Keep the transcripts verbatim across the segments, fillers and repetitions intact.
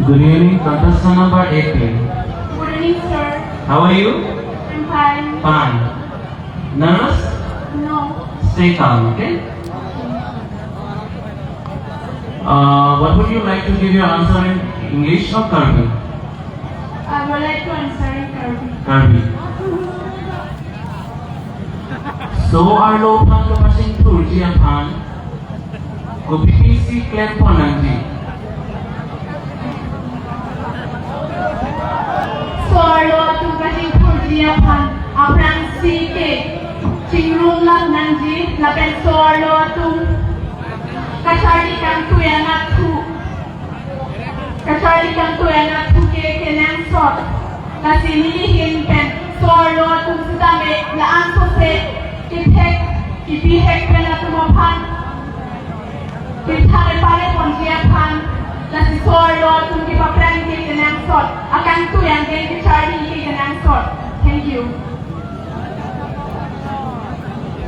Good evening, contestant number eighteen. Good evening, sir. How are you? I'm fine. Fine. Nervous? No. Stay calm, okay? Uh, what would you like to give your answer in English or Karbi? I would like to answer in Karbi. Karbi. So-arlo aphan kapachingthurji aphan kopi isi klempon nangji? So-arlo atum kachingthurji aphan aphrangsi ke chingrumlap nangji lapen so-arlo atum kacharli kangtui anatthu, kacharli kangtui anatthu ke kenangsot. Lasi neli ahin pen so-arlo atum sitame la-an sose kethek kebihek pen latum aphan kethek pale ponji aphan, lasi so-arlo atum kepaphrang ke kenangsot, akangtui angdeng kacharli ke kenangsot. Thank you.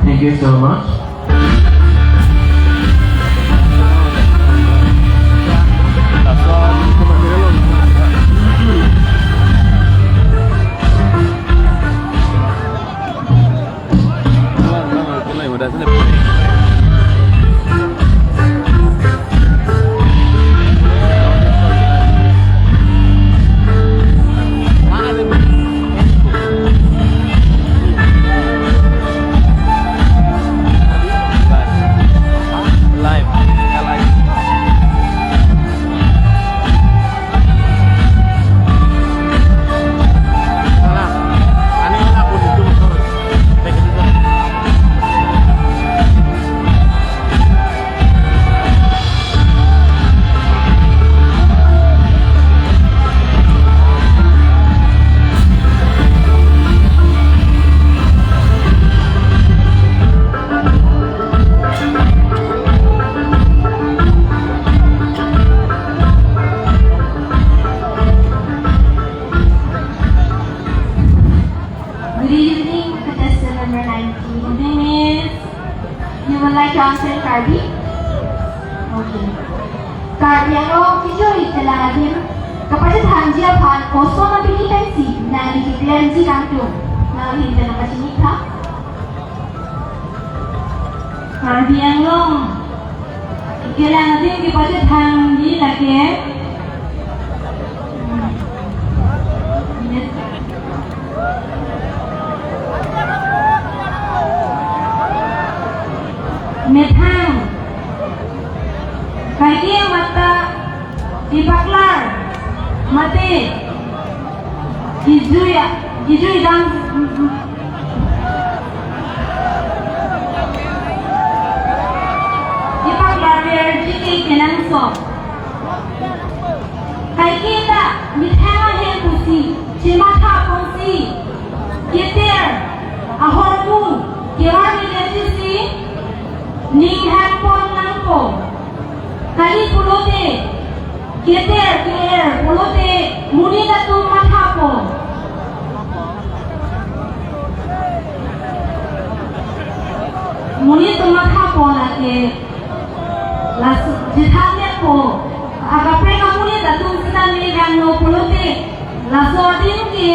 Thank you so much. Good evening, contestant number nineteen. Good evening, miss. You would like to answer in Karbi? Okay. Karbi Anglong kejui kelang adim kepachethangji aphan koson apini pensi nangli keklemji kangtung? Nangli pen apa chini kha? Karbi Anglong kelang adim kepachethangji lake methang. Kaike mata kepaklar mate kejui, kejui dam, kepaklar verji ke kenangsot. Kaike ta methang ahem pusi chematha ponsi keter ahormu kevar-i detji si ning hangpon nangpo. Kali pulote keter ke-er pulote monit atum mathapo. Monit atum mathapo lake. Laso chethang-etpo. Akaprek amonit atum sitame vangno pulote laso adim ke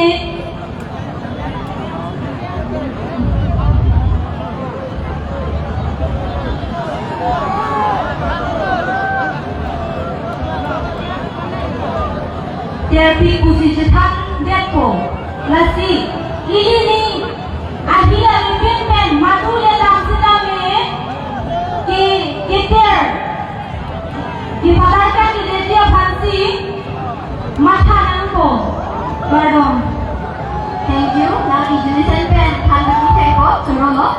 terpi pusi chethang-etpo. Lasi ili ning ahi aripin pen madu le dam sitame ke keter kepadarkar kedetji aphansi matha nangpo. Kardom. Thank you. Nang ejuni sen pen than nangthekpo, chorolo.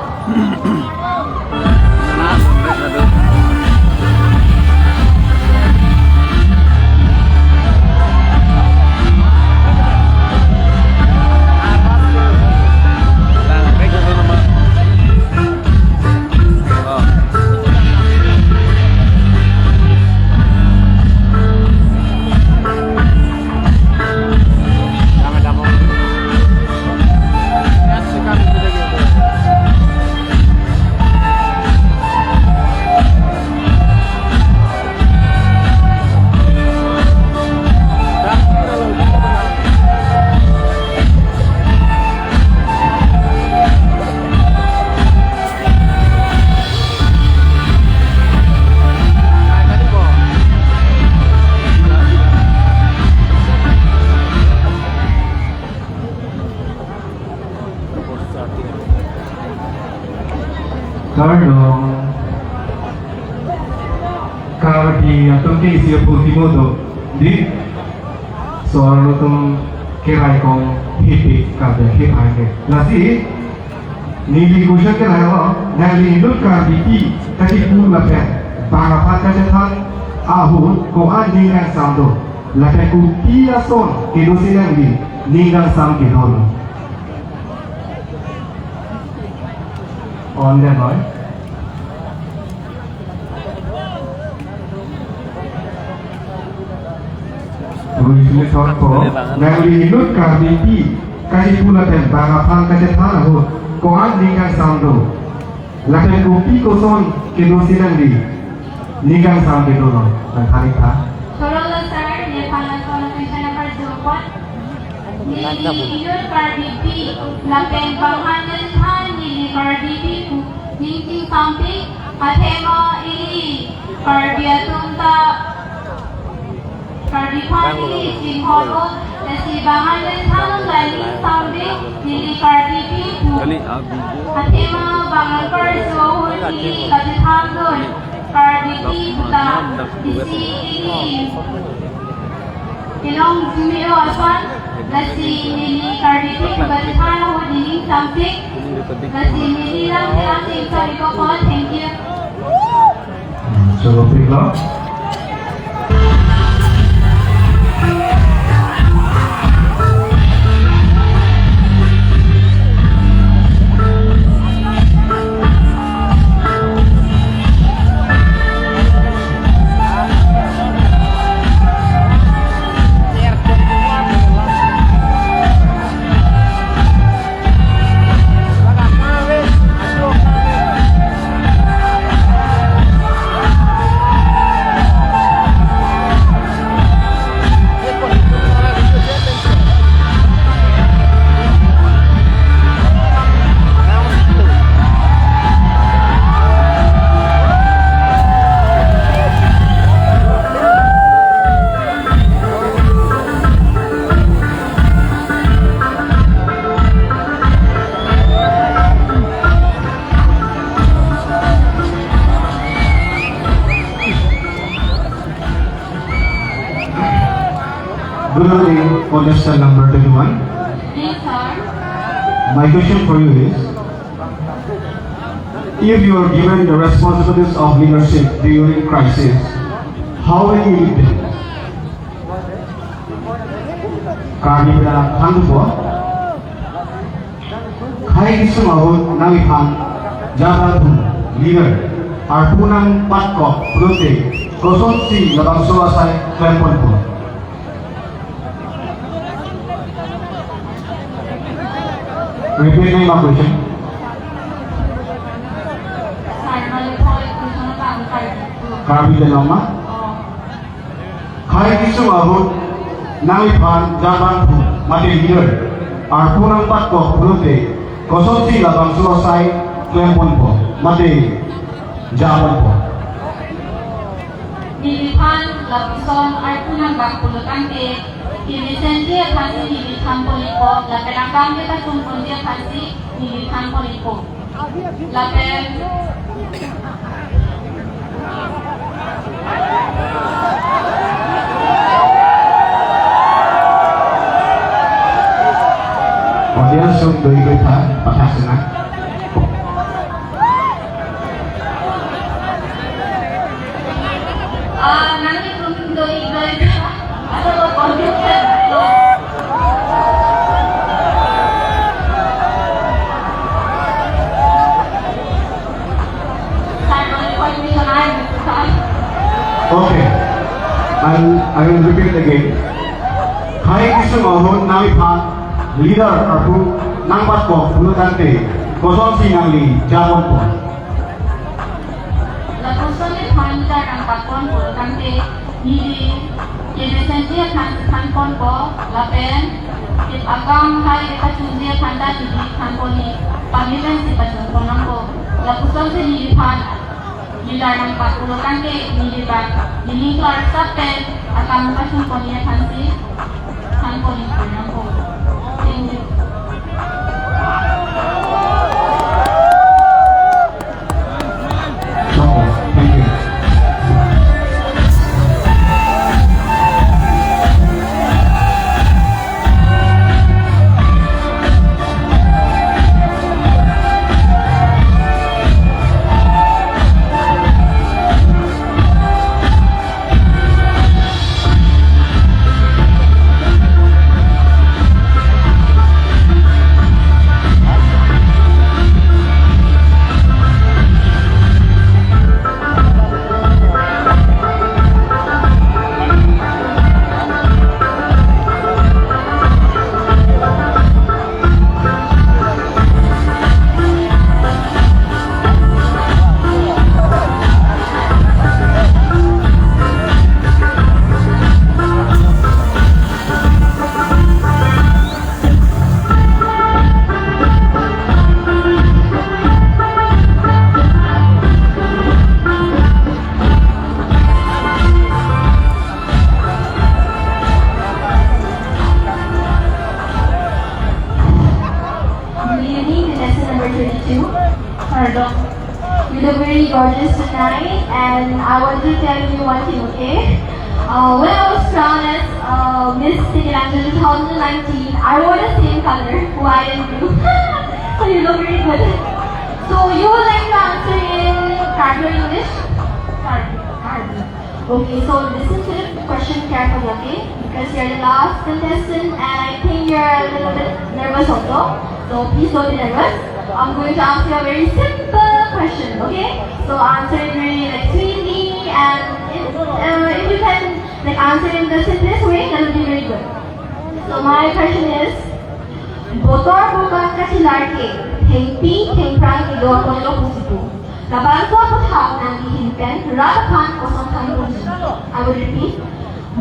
Atum ke isi apultimo do, di, so arlo atum kerai kong hepik Karbi akhei aphan ke. Lasi, neli question lahelo, nangli inut Karbipi kachipu lapen bang aphan kachethan ahut ko-an ning kangsam do, lapen kopi ason kedo si nangli ning kangsam kedo lo? On the noi. Ruisli thotpo, nangli inut Karbipi kachipu lapen bang aphan kachethan ahut ko-an ning kangsam do, lapen kopi koson kedo si nangli ning kangsam kedo lo, nangthan ik tha. Thorolo sir, nephan lason question number zero point. Neli inut Karbipi lapen bang aphan kachethan neli Karbipi pu ning chingsampik, athema ili Karbi atum ta Karbi aphan ili chinghon o, lasi bang aphan kachethan nangli ning sampik, neli Karbipi pu. Athema bang aphan karju ahut ili kachethan dun, Karbipi pu ta isi ili kelong jumi o ason, lasi neli Karbipi pu kachethan ahut neli ning sampik, lasi neli lam helang sing sorry ko ko, thank you. Chalo, piklo. Good evening, contestant number twenty-one. Yes, sir. My question for you is, if you are given the responsibilities of leadership during crisis, how will you lead them? Karbi pen thanpo. Khei kesung ahut nangliphan jaban atum leader arpu nangpatkok pulote kosonsi labangso asai klemponpo? Repeat nang ma question. Karbi pen ma? Khei kesung ahut nangliphan jaban atum mate leader arpu nangpatkok pulote kosonsi labangso asai klemponpo mate japonpo? Neliphan lapuson arpu nangbak pulo tangte, kemesenji aphansi neli thanpon ikpo, lapen akam kepachunponji aphansi neli thanpon ikpo. Lapen audience sung doi doi tha, pathak sena. Ah, nangli tum doi doi tha. Aso lo confuse lo. Okay. I'll, I will repeat it again. Khei kesung ahut nangliphan leader arpu nangpatkok pulo tangte kosonsi nangli japonpo? Lapuson nephan leader nangpatkok pulo tangte neli kemesenji aphan thanponpo lapen akam khei kepachunji aphan ta neli thanpon ik, pangni pensi pachunpon nangpo. Lapusonsi neliphan leader nangpatkok pulo tangte neli bak, neli klar sap pen akam pachunpon ik aphansi thanpon ik nangpo. Thank you. Okay, thank you. And I want to tell you one thing, okay? Uh, when I was crowned as uh, Miss Tikilanjo two thousand nineteen, I wore the same color, white and blue. So you look really good. So you would like to answer in Karbi or English? Karbi. Karbi. Okay, so listen to the question carefully, okay? Because you're the last contestant and I think you're a little bit nervous also. So please don't be nervous. I'm going to ask you a very simple question, okay? So answer it very, like, sweetly, and if, uh, if you can, like, answer in the simplest way, that would be very good. So my question is, Botor Bokan Kachelarke, Thengpi Thengphrang Kedo Apotlo pusi pu. Labangso aputhak nangkehin pen rat aphan koson thanponji? I will repeat.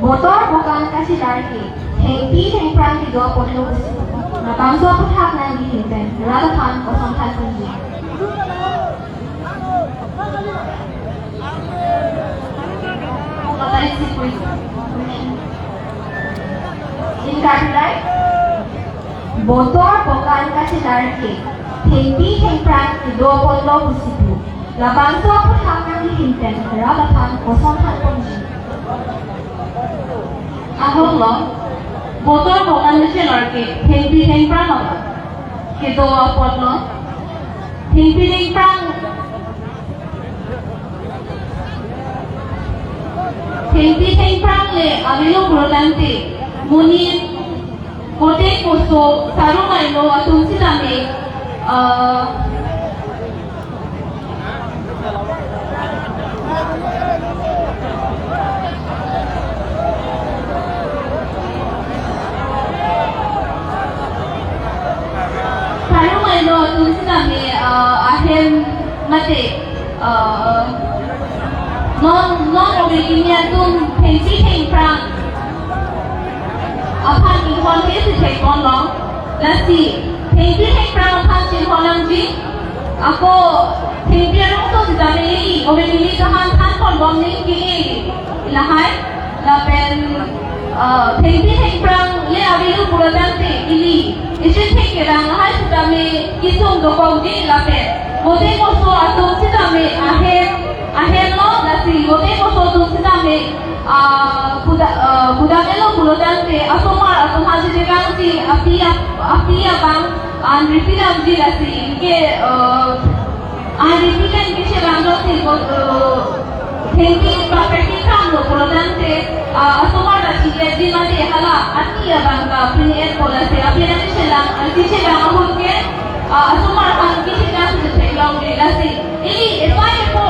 Botor Bokan Kachelarke, Thengpi Thengphrang Kedo Apotlo pusi pu. Labangso aputhak nangkehin pen rat aphan koson thanponji? What is the question? In Karbi, right? Botor Bokan Kachelarke, Thengpi Thengphrang Kedo Apotlo pusi pu. Labangso aputhak nangkehin pen rat aphan koson thanponji? Ahoklo, Botor Bokan Kachelarke, Thengpi Thengphrang kedo apotlo. Thengpi Thengphrang, Thengpi Thengphrang le avelo pulotangte, monit, kote koso, sarumai lo atum sitame, uh, sarumai lo atum sitame, uh, ahem mate, uh, non, non ove kimi atum Thengpi Thengphrang aphan inghon ke si thekponlong. Lasi Thengpi Thengphrang aphan chinghon nangji. Ako Thengpi arongso sitame ili, ove kimi aphan thanponbom nangji ili. Lahai, lapen, uh, Thengpi Thengphrang le avelo pulotangte ili isi thek kerang lahai sitame kesung dokokji lapen kote koso atum sitame ahem, ahem lo, lasi kote koso atum sitame, ah, kuda, ah, kudam-etlo pulotangte asomar atum aphan chechekangji, api ap-, api abang an repeat damji lasi, anke, ah, an repeat an kechevang dosi, uh, Thengpi Thengphrang kekam lo pulotangte, ah, asomar ta chikleji mate hala api abang ta pini-et po lasi api nangchelang, ah, kechevang ahut ke, ah, asomar aphan kechevang si theklongji lasi. Ili epai epo,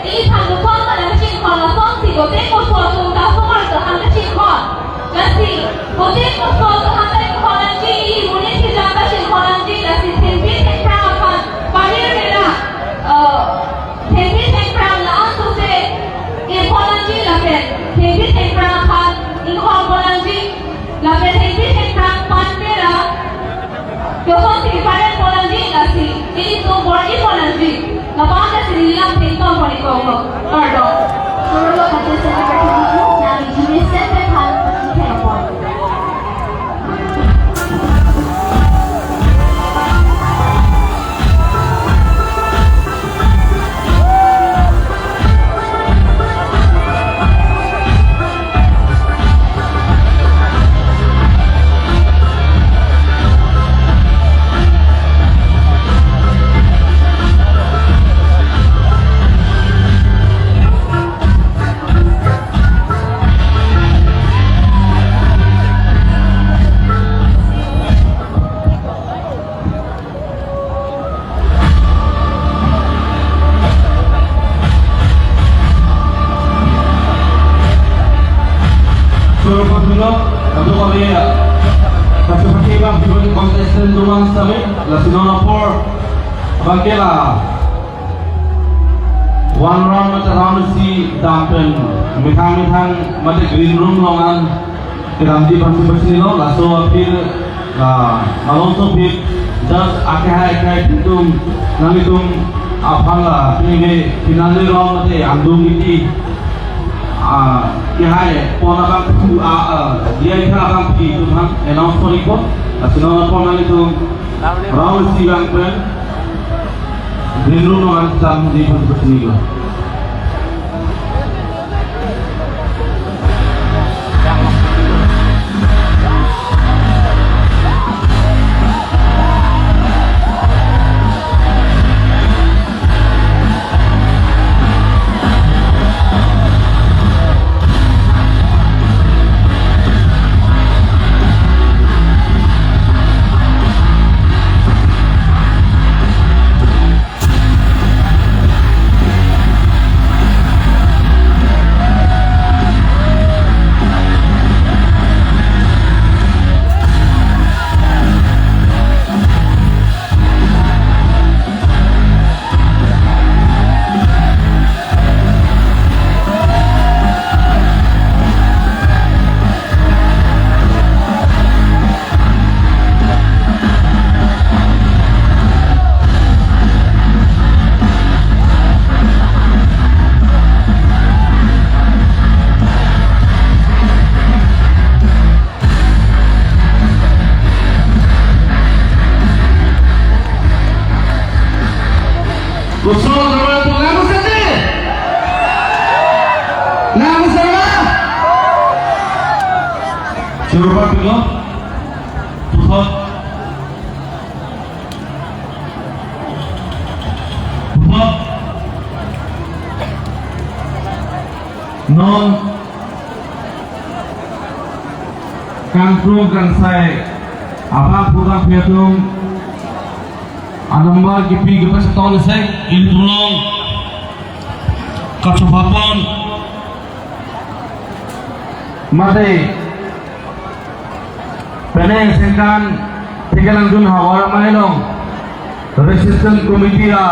ili than doson ta nangchinghon asonsi kote koso atum ta asomar ta aphan kachinghon. Lasi kote koso atum aphan ta chinghon nangji, ili monit kejang ta chinghon nangji, lasi Thengpi Thengphrang aphan parir mera, uh, Thengpi Thengphrang la-an sose inghon nangji lapen Thengpi Thengphrang aphan inghonpon nangji lapen Thengpi Thengphrang aphan mera kosonsi keparirpon nangji lasi ilitum bor-ipon nangji. Labang lasi neli lam thengtonpon ikoklo. Kardom. Kardom, contestant number twenty-two, nangli judges pen pen aphan pachithekpon. Solo Pasuno, atau kami ya, kasih pakai bang, contestant doang sami, lasi non apor, bangkela, one round mate round isi dampen, methang methang mate green room along an, kedamji aphan si pachini lo, laso aphi, la, malomso aphi, just akehai akehai atum, nanglitum aphan la, pini ke finale round mate angdung iti, ah, kehai pon abang phu, ah, ah, dia ikha abang phi atum aphan announce pon ikpo, lasi non apor nanglitum round isi abang pen, green room along an kedamji aphan si pachini lo. Nang sama. Choro parpiklo. Puthot. Puthot. Non. Kangtung kangsai abang pudang piatung anumber kipi kepasatong sek ilitum along kachobapon mate penang sengkan tiga langdun havar amai along resistance committee a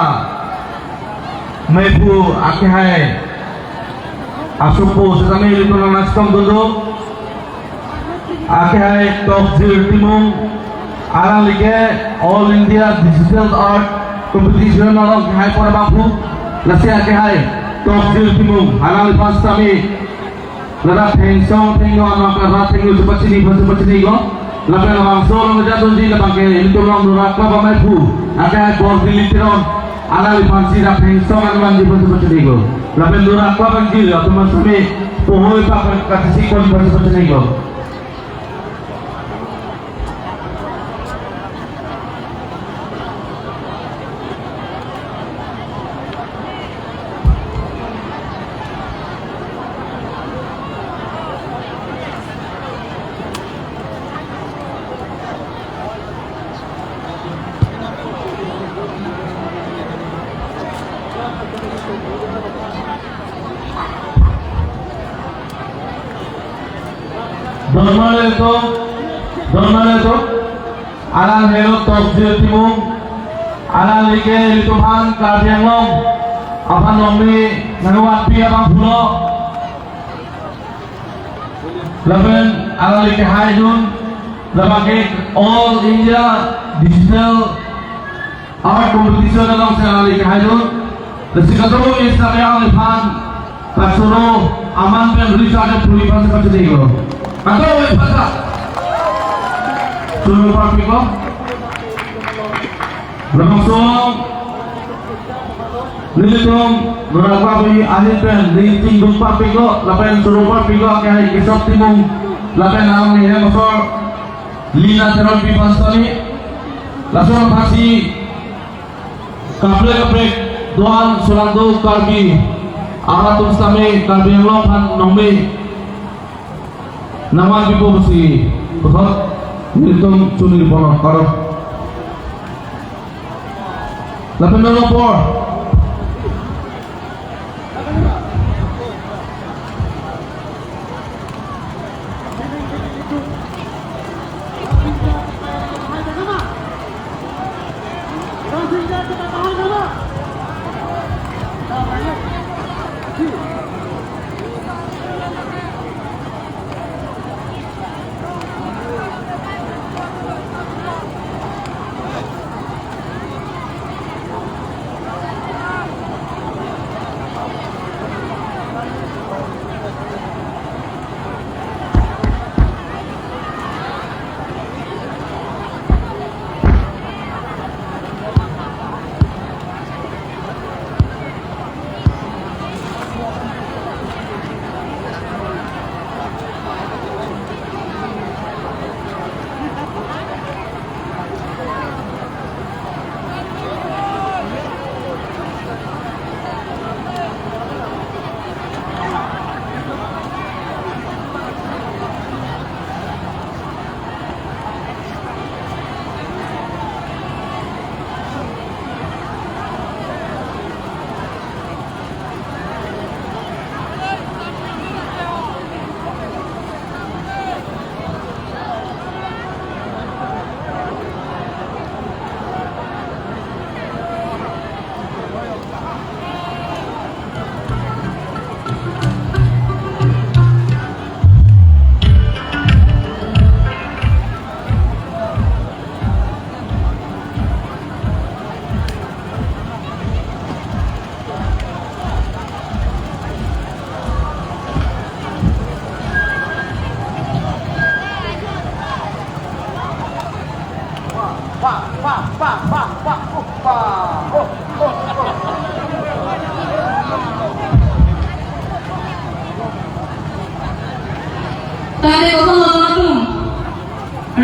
mepu akehai asopo setame ilitum nang nangchetongdunlo. Akehai Tokjir Timung, alanglike All India Digital Art Competition along kehai pon abangphu. Lasi akehai Tokjir Timung, alangliphan setame ladak thengsong thengno anak ladak thengno chepachini phan chepachiniko. Lapen labangso along jadonji labangke ilitum along Nura Club ameiphu akehai Bordili Teron, alangliphan si dak thengsong anvanji phan chepachiniko. Lapen Nura Club angjir atum setame pohoi pak kachisi pon phan chepachiniko. Donmar ilitum, donmar ilitum. Alang helo Tokjir Timung, alanglike ilitum aphan Karbi Anglong aphan nongni nangvanpi abangphulo. Lapen alanglike haidun, labangke All India Digital Art Competition alongsi alanglike haidun. Lasi kadokave setame alangliphan kachoro aman pen Richard Phuli aphan si pachini ko. Kadokave aphan ta. Choro parpiklo. Labangso nelitum Nura Club ahin pen nelitum chingduk parpiklo, lapen choro parpiklo, akehai Kesop Timung, lapen alangli hem asor Lina Teronpi aphan setame. Laso aphansi kaprek kaprek do-an solangdo Karbi arat atum setame Karbi Anglong aphan nongni nangvanpipo pusi puthot nelitum chunri ponlo, karo. Lapen non apor.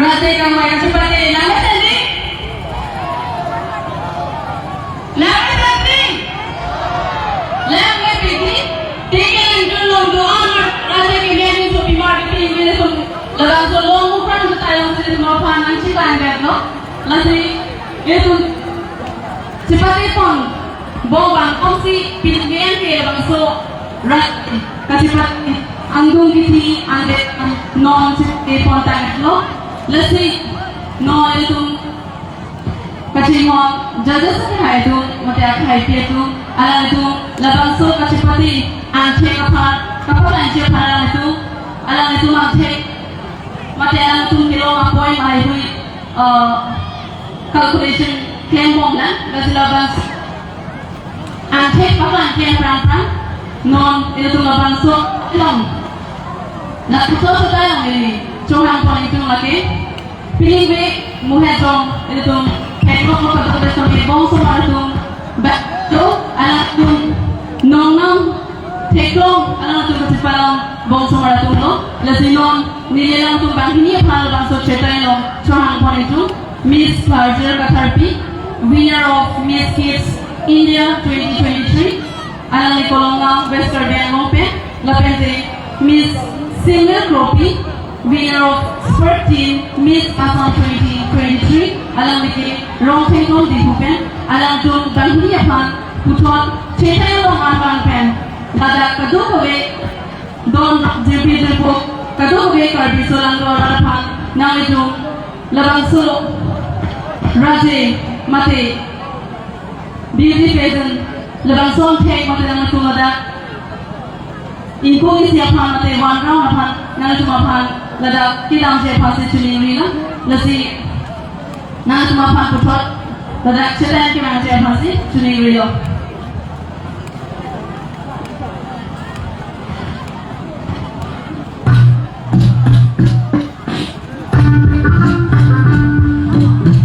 Ate kamai kachepate, langme tadi? Langme tadi? Langme pidi? Tiki antu long doan, ate kemeni so pimar di pimar so, labangso long upran so tayong si ma phan nangchipangketlo. Lasi, itu chepate pon, bong bang kongsi pin ke labangso rat kachepate angdung kithi ante non chepate pon tanglo. Lasi non itum kachimon judges akhai atum mate akhaipi atum, alanglitum labangso kachepate angthek aphan, kapal angthek aphan alanglitum, alanglitum angthek mate alanglitum kelong a-point lahaihui, uh, calculation klembomlang, lasi labangso angthek paklangklem prangprang, non ilitum labangso along. Lapuson seta along ili chonghang pon itum lake. Pining ve muhet jong ilitum theklong mo kado kado sami bongsomar atum. Ba to alanglitum nong nong theklong alanglitum kachepalong bongsomar atumlo. Lasi non neli alangtum banghini aphan labangso chetai along chonghang pon itum. Miss Bharjir Katharpi, winner of Miss Kids India twenty twenty-three, alangli Kolonga West Karbi Anglong pen, lapente Miss Simil Kropi, winner of Sport Team Miss Assam twenty twenty-three, alangli ke Rongthengkon Diphu pen, alangtum banghini aphan puthot chetai along arman pen, ladak kadokave don jirpi jirpo, kadokave Karbi aso alang do arat aphan nanglitum labangso raje mate beauty pageant labangso angthek mate nangtum ladak ingkung isi aphan mate one round aphan nangtum aphan ladak kedamji aphansi choningrilo. Lasi nangtum aphan puthot ladak chetai kemangji aphansi choningrilo.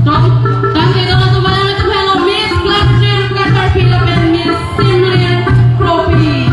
Tong, tangte dong atum alanglitum helo Miss Class Ten Katharpi lapen Miss Simlin Kropi.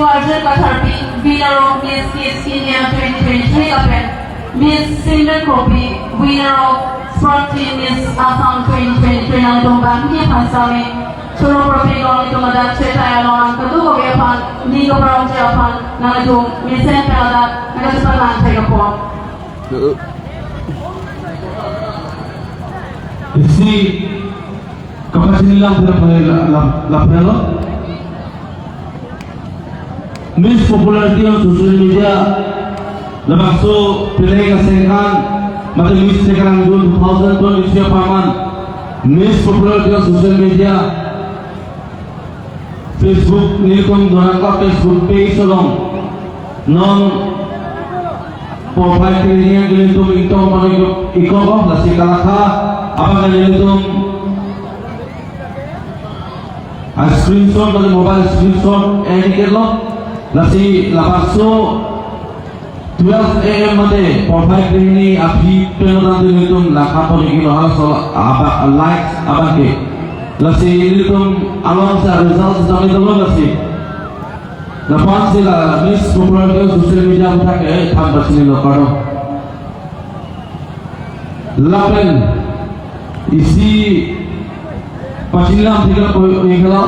Arjun Katharpi, winner of Miss Kids India twenty twenty-three lapen Miss Simran Kropi, winner of Sporty Miss Assam twenty twenty-three, nangtum bangni aphan sami choro propi long itum adak chetai along ang kadokave aphan ning kaprong che aphan nangtum mesen pen adak nangtum aphan nangthek apot. Isi kapachini lam pura pura la, la, la pura lo. Miss Popularity on Social Media, labangso Pillai Kasengkang, mate Miss Sekarang June two thousand twenty-three apaman, Miss Popularity on Social Media, Facebook, nelitum dorang ka Facebook page along, non profile kiri-kiri nelitum ingtong pano iko, iko ko, lasi kalakha, abang nelitum a screenshot, mane mobile screenshot, eh, dikit lo. Lasi labangso twelve A M mate, profile kiri-kiri aphi pen tangte nelitum lakha pon ikilo halaso abang likes abang ke. Lasi nelitum along sa result sa kami dolo lasi. Lapu-an si la Miss Popularity Social Media aputhak ke than pachini lo kardom. Lapen isi pachini lam thikla po ikla.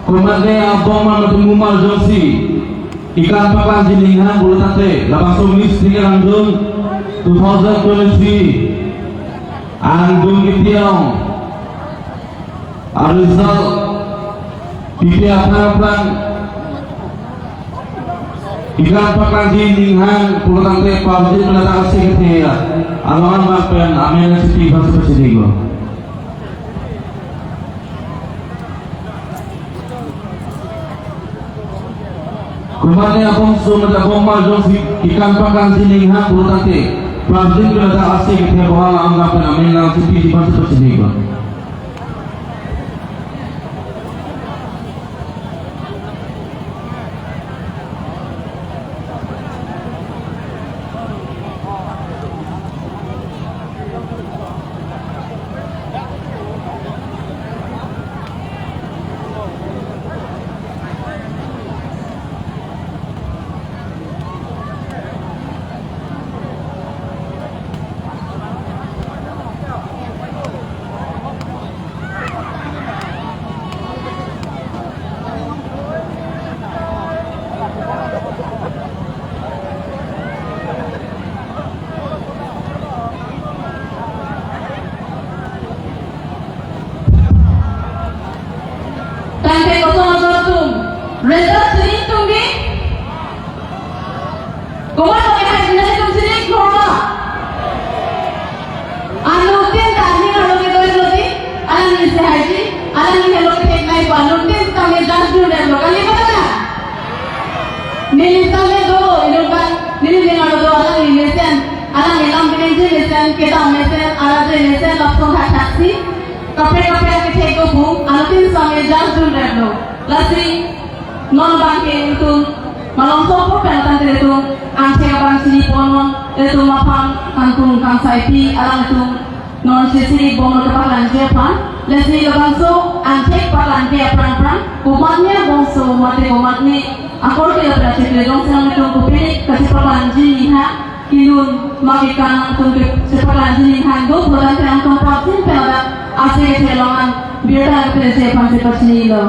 Komatne abong mate mumar jongsi ikan paklang jining hang pulo tangte labangso Miss Sekarang June two thousand twenty-three angdung kitiong a result pipi aphan aphan ikan paklang jining hang pulo tangte pabjin penata asik kethia alongan bang pen amen si pi bangsi pachini lo. Komatne abongso mate abong mar jongsi ikan paklang jining hang pulo tangte pabjin penata asik kethia bohal ang bang pen amen nangsi pi bangsi pachini lo. Tangte koson atum result chini tum ke? Komat pakai hai jina tum chini korma. Anuttin ta aning arlo kedo-et lo di, alangli si haiji, alangli helo kethek nai pu anuttin tame judge dun-et lo, kali ma kali? Neli tame do, inut bang, neli ning arlo do, alangli mesen, alangli lam keningje mesen, kedam mesen, araje mesen, lapuson thakthak si, kaprek kaprek kethek do pu, anuttin tame judge dun-et lo. Lasi, non bang ke itum, malom sopo pen tangte itum, angthek abang chini pon non, itum aphan, tangtung kangsai pi, alangtum, non chesiri bomlo kepaklangji aphan, lasi labangso angthek paklangke aphrang aphrang, komatne abongso mate komatne akorte aphrang chekle jongsi nangtum kopine kachepaklangji niha, kelun ma kekan nangtum kachepaklangji niha do pulo tangte nangtum pabjin pen adak asik kethia along an birta keplese aphan si pachini lo.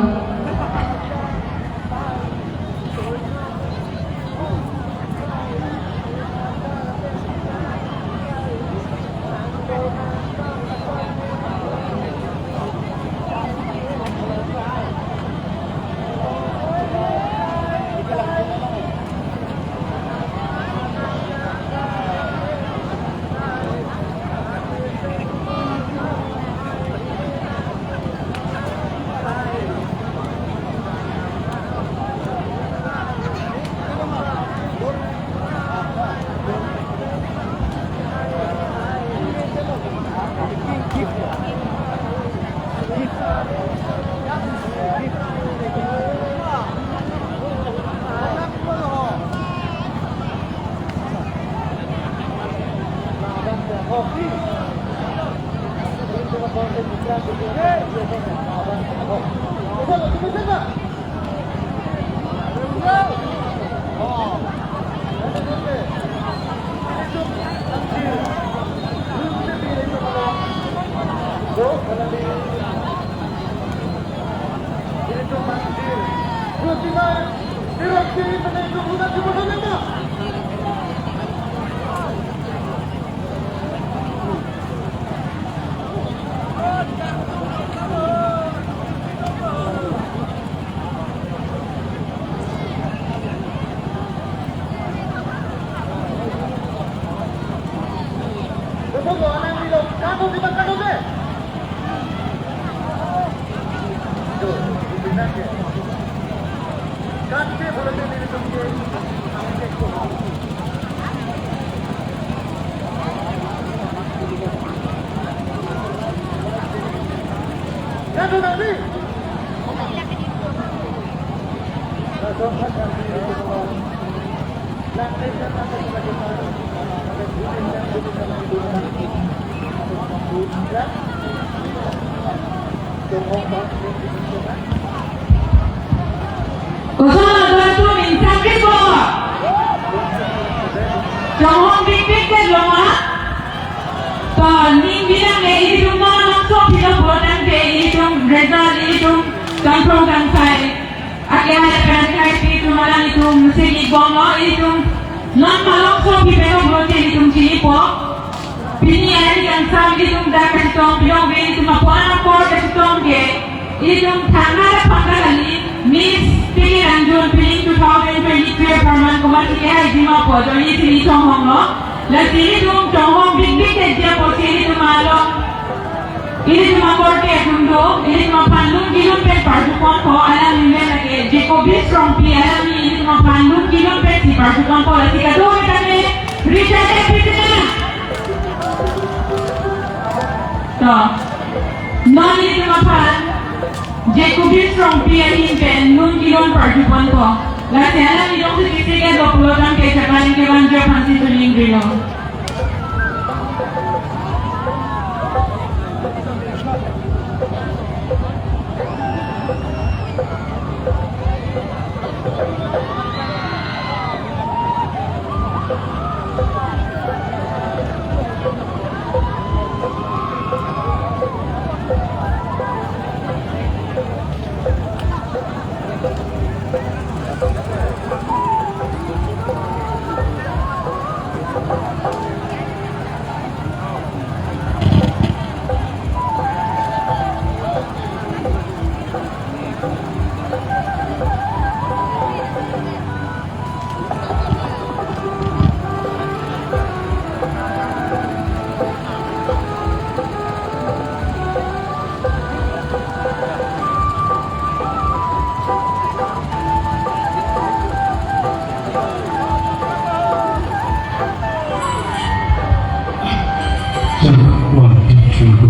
Koson atum insap ke ko? Chonghong bikbik ke longa. To ning bilang ke ilitum non nangso pilo pulo tangte ilitum result ilitum kangkrong kangsai. Ake hai pen ake hai pi tum alanglitum sini bom lo ilitum non malok so pi pelo pulote ilitum chinipo. Pini ari kangsam ilitum dak kachetong piyong ve ilitum apo anakor kachetong ke ilitum thangna dak pangka kali Miss Piki Rangjun pining two thousand twenty-three apharman komat ke hai jima po joni sini chonghong lo. Lasi ilitum chonghong bikbik ke dia po si ilitum alo. Ilitum akorte atum do, ilitum aphan lun kilun pen parjupon ko, alangli men lake Jacobis Rongpi, alangli ilitum aphan lun kilun pen si parjupon ko, lasi kado kami Richard F. Pitena. To, non ilitum aphan Jacobis Rongpi ahin pen lun kilun parjupon ko. Lasi alangli jongsi kisi kedo pulo tangte chaklang kevan jo aphan si suning rilo. One, two, three, go.